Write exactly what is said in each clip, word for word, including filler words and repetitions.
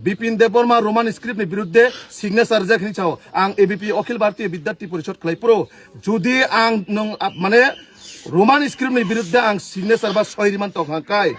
Bipin Debbarma Roman script ni biruddhe signature rijak hinwi sao. Ang A B P Akhil Bharatiya Vidyarthi Parishad khlai phuru. Jodi ang nwng, ah, mane Roman script ni biruddhe ang signature ba soi riman tong kha kai.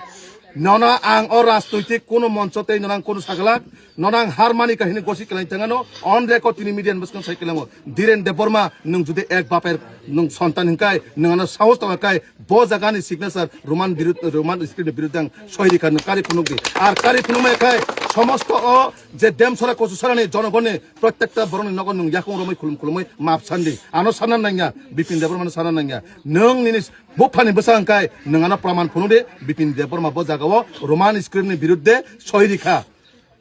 Nono ang o rajnoitik kuno moncho tei nono ang kuno saglak. Nono ang har mani kahini gosi khlai thangano. On record tini media ni bwskang sai khlaimo. Dhiren Debbarma nwng jodi ek baper nwng sontan hinkai nwng ano sahos tong kai. Bo jaga ni signature Roman birud-, Roman script ni biruddhe ang soi rikha nwng kari phunuk di. Ar kari phunuk mai khai somosto o je Demsora Kochusara ni jonogoni prottekta borok ni nogo nwng yakung romwi khulum khulumwi map sandi. Ano sana nangya, Bipin Debbarma no sana nangya. Nwng nini buphani bwsa hwnkhe nwng ano praman phunuk di, Bipin Debbarma bo jaga o Roman script ni biruddhe soi rikha.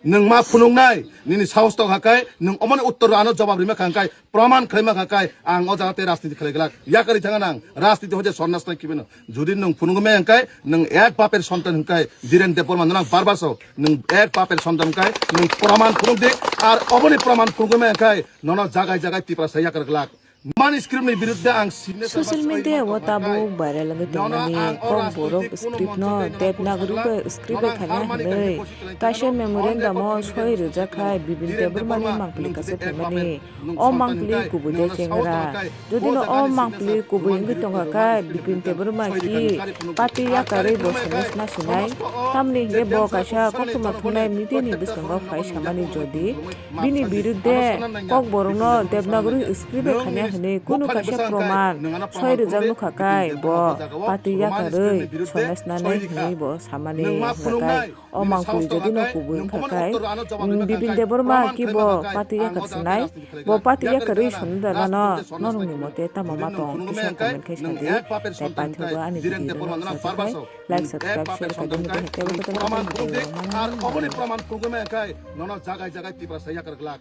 Nwng ma phunuknai, nini sahos tong kha kai, nwng omoni uttor ano jawab rima kha kai, praman khlaima kha kai, ang o jaga tei rajniti khlai glak. Yakari thanga nang, rajniti hoje sonnas nai kibino. Jodi nwng phunukmai hwnkhe, nwng ek baper sontan hwnkhe, Dhiren Debbarma nwng bar bar so, nwng ek baper sontan hwnkhe, nwng praman phunuk di, ar oboni praman phunukmai hwnkhe, nono jagai jagai Tiprasa yakar glak. Mani script ni biruddhe ang signature Social media o tabuk viral wngwi tongmani kok borok script no Devanagari bai script bai khana hwnwi kaisa memorandum o soi rwjak khai Bipin Debbarma ni mangpili kaisa phaimani. O mangpili kubui de chengra. Jodi no o mangpili kubui wngwi tongkha khe Bipin Debbarma ki party yakarwi bo songwi sna sinai. Tamni hwnkhe bo kaisa koktwma thumnai media ni bwskango phai samani jodi bini biruddhe kokborokno Devanagari script bai khanya hwnwi kunu kaisa proman soi rwjak nukha kai bo party yakarwi songwi snanai hwnwi bo samani hwnkha kai. O mangpili jodi no kubui wngkha kai, mm, Bipin Debbarma ki bo party yakar sinai, bo party yakarwi sonda nano norokni mote tamo ma tong kisa comment khai sadi. Tai paithago ani video no nang sajaknai, like, subscribe, share khaidi mudi hai tebo kotor kotor video rok manwi. Ar oboni praman phunukmai khe nono jagai jagai Tiprasa yakar glak.